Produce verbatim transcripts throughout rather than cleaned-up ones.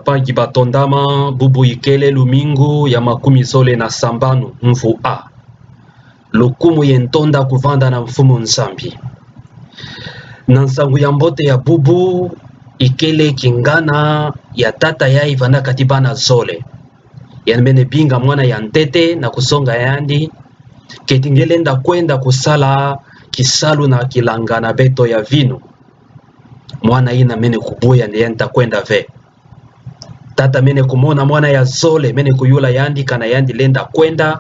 Bampangi ba tondama, bubu ikele lumingu ya makumi zole na sambanu mvu A. Lukumu ye ntonda kuvanda na Mfumu Nzambi. Na nsangu ya mbote ya bubu ikele kingana ya tata yayi vandaka ti bana zole. Yandi mene binga mwana ya ntete na kusonga yandi, keti nge lenda kwenda kusala kisalu na kilanga na beto ya vinu. Mwana ina mene kubuya nde yandi ta kwenda ve. Tata mene kumona mwana ya zole, mene kuyula yandi kana yandi lenda kwenda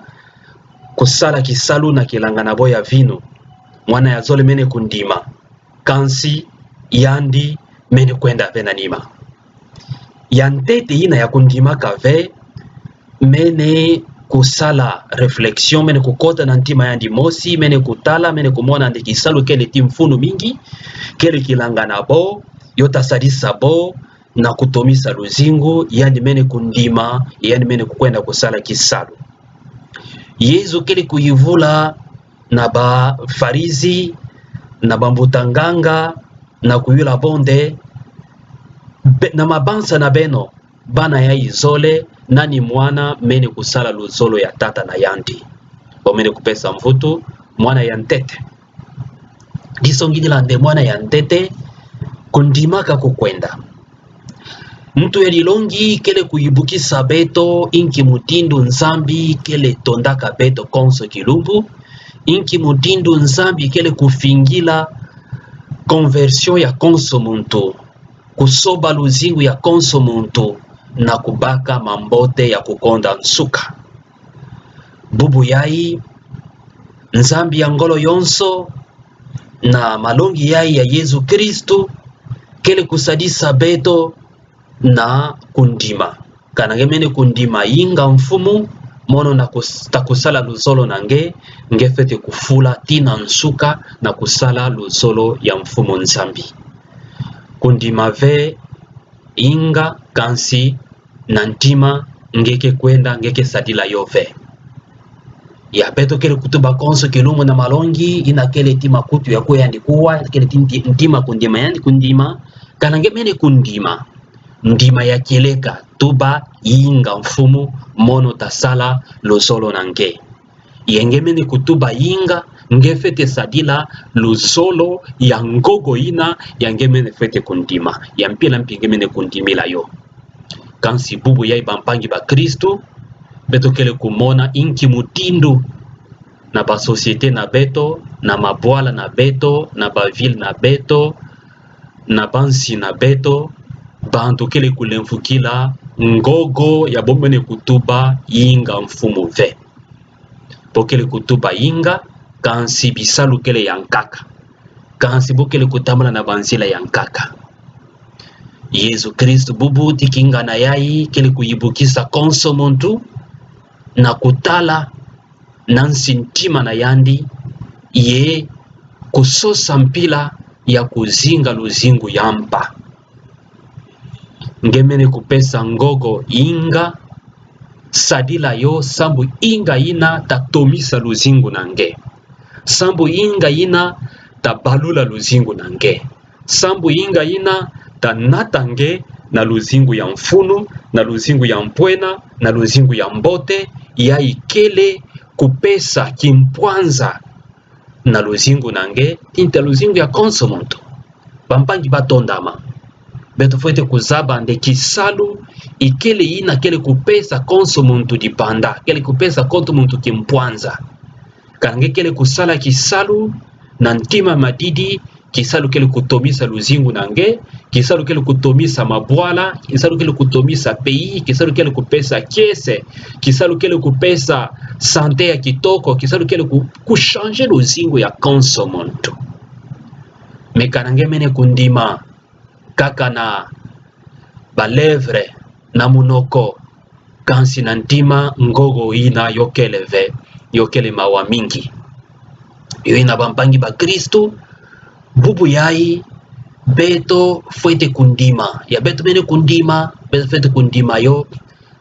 kusala kisalu na kilanga na bo ya vinu. Mwana ya zole mene kundima. Kansi yandi mene kwenda ve na nima. Ya ntete ina ya kundimaka ve, mene kusala réflexion, mene kukota na ntima yandi mosi, mene kutala, mene kumona nde kisalu kele ti mfunu mingi, kele kilanga na bo, yo ta sadisa bo na kutomisa luzingu, yandi mene kundima, yandi mene kukwenda kusala kisalu. Yezu kele kuyivula na ba Farizi, na bambuta nganga, na kuyula bo nde, be-, na mabanza na beno, bana yayi zole, nani mwana mene kusala luzolo ya tata na yandi? Bo mene kupesa mvutu, mwana ya ntete. Disongidila nde mwana ya ntete, kundimaka kukwenda. Ntu ya dilongi kele kuyibukisa beto inki mutindu Nzambi kele tondaka beto konso kilumbu, inki mutindu Nzambi kele kufingila conversion ya konso muntu, kusoba luzingu ya konso muntu, na kubaka mambote ya kukonda nsuka. Bubu yayi, Nzambi ya ngolo yonso, na malongi yayi ya Yezu Kristu, kele kusadisa beto na kundima. Kana nge mene kundima inga Mfumu, mono na kus-, ta kusala luzolo na nge, nge fwete kufula tii na nsuka na kusala luzolo ya Mfumu Nzambi. Kundima ve inga, kansi na ntima nge ke kwenda, nge ke sadila yo ve. Ya beto kele kutuba konso kilumbu na malongi, ina kele ti makutu ya kwe yandi kuwa, kele ti nti-, ntima kundima yandi kundima, kana nge mene kundima. Ndima ya kieleka, tuba inga Mfumu, mono ta sala luzolo na nge. Ye nge mene kutuba inga, nge fwete sadila luzolo ya ngogo ina ya nge mene fwete kundima. Ya mpila mpi nge mene kundimila yo. Kansi bubu yayi bampangi ba Kristu, beto kele kumona inki mutindu na ba société na beto, na mabwala na beto, na ba ville na beto, na bansi na beto, bantu kele kulemfukila ngogo ya bo mene kutuba inga Mfumu ve. Bo kele kutuba inga, kansi bisalu kele ya nkaka. Kansi bo kele kutambula na banzila ya nkaka. Yezu Kristu bubu ti kingana yayi kele kuyibukisa konso muntu na kutala na nsi ntima na yandi, ye kusosa mpila ya kuzinga luzingu ya mpa. Nge mene kupesa ngogo inga, sadila yo sambu inga ina ta tomisa luzingu na nge. Sambu inga ina ta balula luzingu na nge. Sambu inga ina ta nata nge na luzingu ya mfunu, na luzingu ya mpwena, na luzingu ya mbote, yayi kele kupesa kimpwanza na luzingu na nge, nti na luzingu ya konso muntu. Bampangi ba tondama, beto fwete kuzaba nde kisalu ikele ina kele kupesa konso muntu dibanda, kele kupesa konso muntu kimpwanza. Kana nge kele kusala kisalu na ntima madidi, kisalu kele kutomisa luzingu na nge, kisalu kele kutomisa mabwala, kisalu kele kutomisa pays, kisalu kele kupesa kiese, kisalu kele kupesa santé ya kitoko, kisalu kele ku-, kuchanger luzingu ya konso muntu. Mais kana nge mene kundima kaka na ba lèvres, na munoko, kansi na ntima ngogo ina yo kele ve, yo kele mawa mingi. Yo ina bampangi ba Kristu, bubu yayi, beto fwete kundima. Ya beto mene kundima, beto fwete kundima yo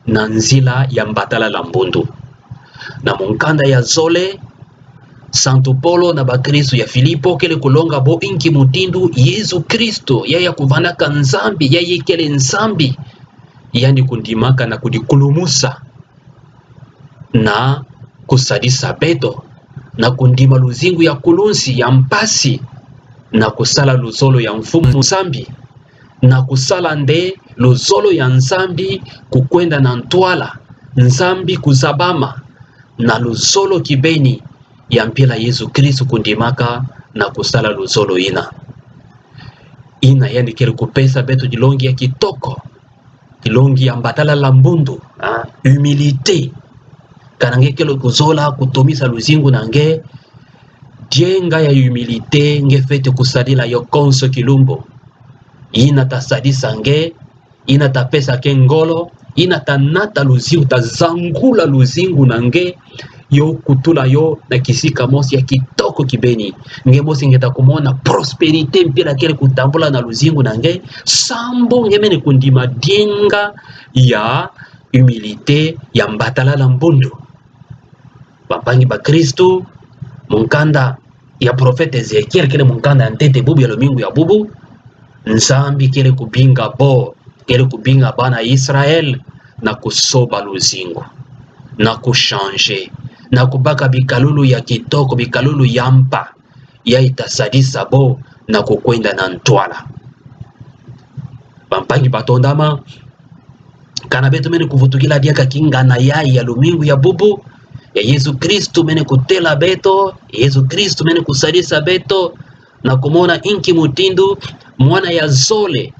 na nzila ya mbatalala mbundu. Na mukanda ya zole, Santu Polo na ba Kristu ya Filipo kele kulonga bo inki mutindu Yezu Kristu, yayi ya kuvandaka Nzambi, yayi kele Nzambi, yandi kundimaka na kudikulumusa, na kusadisa beto, na kundima luzingu ya kulunsi, ya mpasi, na kusala luzolo ya Mfumu Nzambi, na kusala nde luzolo ya Nzambi kukwenda na ntwala, Nzambi kuzabama, na luzolo kibeni ya mpila Yezu Kristu kundimaka na kusala luzolo ina. Ina yandi kele kupesa beto kilongi ya kitoko, kilongi ya mbatalala mbundu, ah, humilité. Kana nge kele kuzola kutomisa luzingu na nge, dienga ya humilité nge fwete kusadila yo konso kilumbu. Ina tasadisa nge, ina tapesa nge ngolo, ina tanata luzingu, tazangula luzingu na nge, yo kutula yo na kisika mosi ya kitoko kibeni. Nge mosi nge ta kumona prospérité mpila kele kutambula na luzingu na nge, sambu nge mene kundima dienga ya humilité, ya mbatalala mbundu. Bampangi bakristu, mukanda ya profeta Ezekiel kele mukanda ya ntete bubu ya lumingu ya bubu. Nzambi kele kubinga bo, kele kubinga bana Israel na kusoba luzingu, na kuchanger, na kubaka bikalulu ya kitoko, bikalulu ya mpa, yayi tasadisa bo na kukwenda na ntwala. Bampangi batondama, kana beto mene kuvutukila diaka kingana yayi ya lumingu ya bubu, ya Yezu Kristu mene kutela beto, Yezu Kristu mene kusadisa beto na kumona inki mutindu mwana ya zole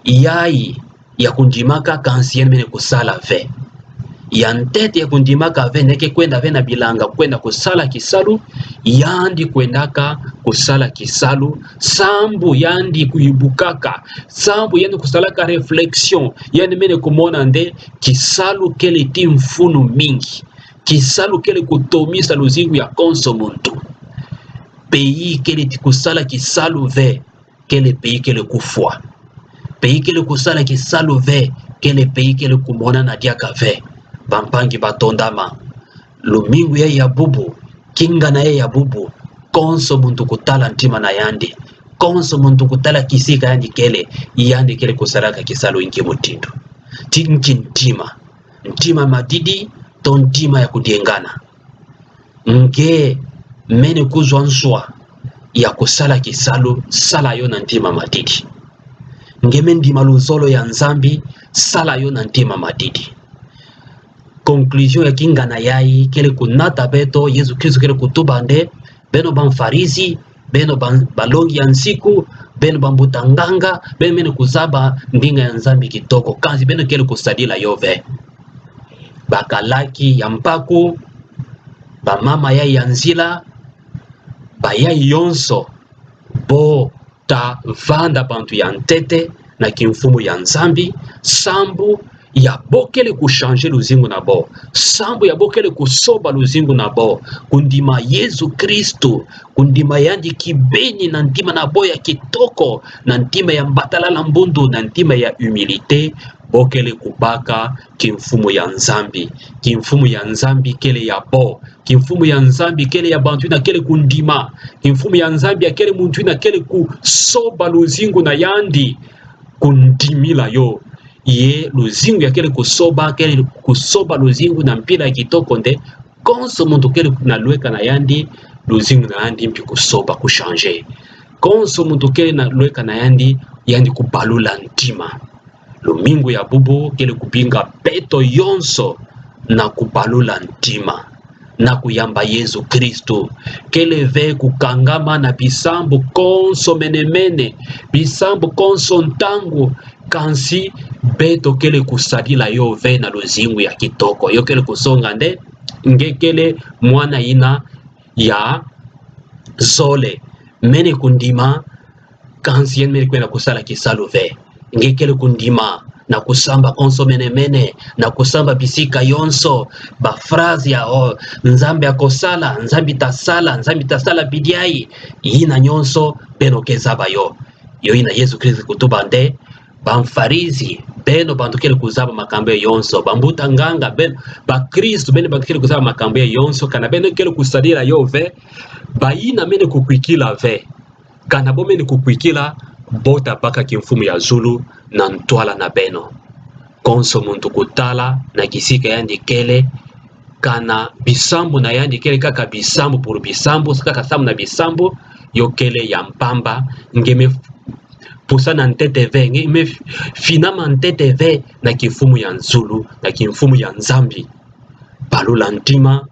yayi ya kundimaka, kansi yandi mene kusala ve. Ya ntete ya kundimaka ve, neke kwenda ve na bilanga, kwenda kusala kisalu, yandi kwendaka kusala kisalu, sambu yandi kuyibukaka, sambu yandi kusalaka réflexion, yandi mene kumona nde kisalu kele ti mfunu mingi. Kisalu kele kutomisa luzingu ya konso muntu. Pays kele ti kusala kisalu ve, kele pays kele kufwa. Pays kele kusala kisalu ve, kele pays kele kumonana diaka ve. Bampangi batondama, lumingu yayi ya bubu, kingana yayi ya bubu, konso muntu kutala ntima na yandi, konso muntu kutala kisika yandi kele, yandi kele kusalaka kisalu inki mutindu. Ti nki ntima? Ntima madidi, to ntima ya kudiengana? Nge mene kuzwa nswa ya kusala kisalu, sala yo na ntima madidi. Nge mene ndima luzolo ya Nzambi, sala yo na ntima madidi. Conclusion ya kingana yayi kele kunata beto, Yezu Kristu kele kutuba nde, beno bamfarisi, beno ba, balongi ya nsiku, beno bambuta nganga, beno mene kuzaba ndinga ya Nzambi kitoko, kansi beno kele kusadila yo ve. Bakalaki ya mpaku, bamama yayi ya nzila, bayayi yonso, bo tavanda bantu ya ntete na kimfumu ya Nzambi, sambu ya bo kele kuchanger luzingu na bo, sambu ya bo kele kusoba luzingu na bo, kundima Yezu Kristu, kundima yandi kibeni na ntima na bo ya kitoko, na ntima ya mbatalala mbundu, na ntima ya humilité, bo kele kubaka kimfumu ya Nzambi. Kimfumu ya Nzambi kele ya bo. Kimfumu ya Nzambi kele ya bantu yina kele kundima. Kimfumu ya Nzambi ya kele muntu yina kele kusoba luzingu na yandi, kundimila yo. Ye luzingu ya kele kusoba, kele kusoba luzingu na mpila kitoko nde, konso muntu kele na lweka na yandi, luzingu na yandi mpi kusoba, kuchanger. Konso muntu kele na lweka na yandi, yandi kubalula ntima. Lumingu ya bubu kele kubinga beto yonso na kubalula ntima, na kuyamba Yezu Kristu. Kele ve kukangama na bisambu konso menemene, bisambu konso ntangu, kansi beto kele kusadila yo ve na luzingu ya kitoko. Yo kele kusonga nde, nge kele mwana yina ya zole, mene kundima, kansi yandi mene kwenda kusala kisalu ve. Nge kele kundima na kusamba konso menemene, na kusamba bisika yonso, baphrase ya, oh, Nzambi akosala, Nzambi tasala, Nzambi tasala bidiai, yina yonso beno ke zaba yo. Yo yina Yezu Kristu kutuba nde, bamfarisi, beno bantu kele kuzaba makambu yonso, bambuta nganga, beno, bakristu, beno bantu kele kuzaba makambu yonso, kana beno kele kusadila yo ve, bayina mene kukwikila ve. Kana bo mene kukwikila, bo tabaka kimfumu ya zulu na ntwala na beno. konso muntu kutala na kisika yandi kele, kana bisambu na yandi kele kaka bisambu puru bisambu, kaka sambu na bisambu, yo kele ya mpamba, nge me pusa na ntete ve, nge me finama ntete ve na kimfumu ya zulu, na kimfumu ya Nzambi. Balula ntima,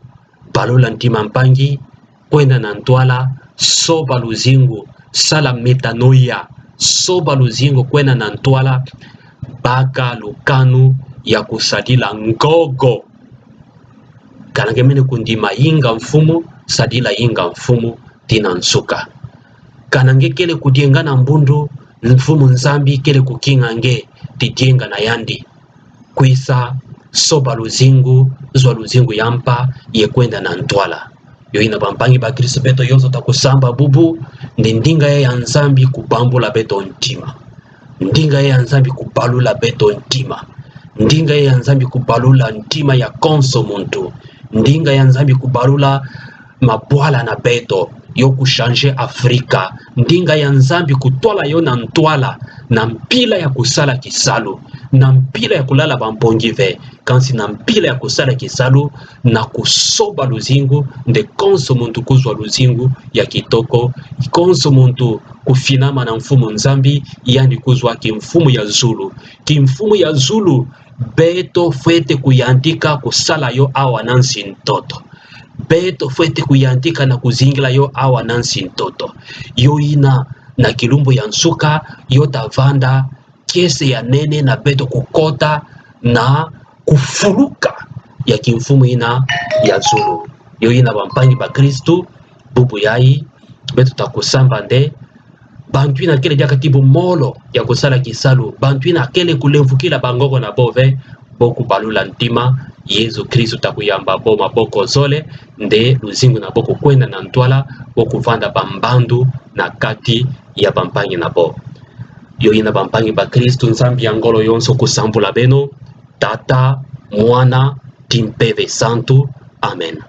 balula ntima mpangi, kwenda na ntwala, soba luzingu, sala metanoia, soba luzingu kwenda na ntwala, baka lukanu ya kusadila ngogo. Kana nge mene kundima inga mfumu, sadila inga mfumu tii na nsuka. Kana nge kele kudienga na mbundu, mfumu Nzambi kele kukinga nge, ti dienga na yandi. Kwisa soba luzingu, zwa luzingu ya mpa, ye kwenda na ntwala. Yo ina bampangi bakristu, beto yonso takusamba bubu, nde ndinga ya Nzambi kubambula beto ntima. Ndinga ya Nzambi kubalula beto ntima. Ndinga ya Nzambi kubalula ntima ya konso muntu. Ndinga ya Nzambi kubalula mabwala na beto, yo kuchanger Afrika. Ndinga ya Nzambi kutwala yo na ntwala, na mpila ya kusala kisalu, na mpila ya kulala bampongi ve, kansi na mpila ya kusala kisalu, na kusoba luzingu, nde konso muntu kuzwa luzingu ya kitoko, konso muntu kufinama na mfumu Nzambi, yandi kuzwa kimfumu ya zulu. Kimfumu ya zulu, beto fwete kuyantika kusala yo awa na nsi ntoto. Beto fwete kuyantika na kuzingila yo awa na nsi ntoto. Yo ina na kilumbu ya nsuka, yo tavanda kiese ya nene na beto kukota na kufuluka ya kimfumu ina ya zulu. Yo ina bampangi bakristu, bubu yayi, beto takusamba nde, bantu ina kele diaka ti bumolo ya kusala kisalu, bantu ina kele kulemfukila bangogo na bo ve, bo kubalula ntima, Yezu Kristu takuyamba bo maboko zole, nde luzingu na bo kukwenda na ntwala, bo kuvanda bambandu na kati ya bampangi na bo. Yo ina bampangi bakristu, Nzambi ya ngolo yonso kusambula beno, Tata, Mwana, ti Mpeve Santu. Amen.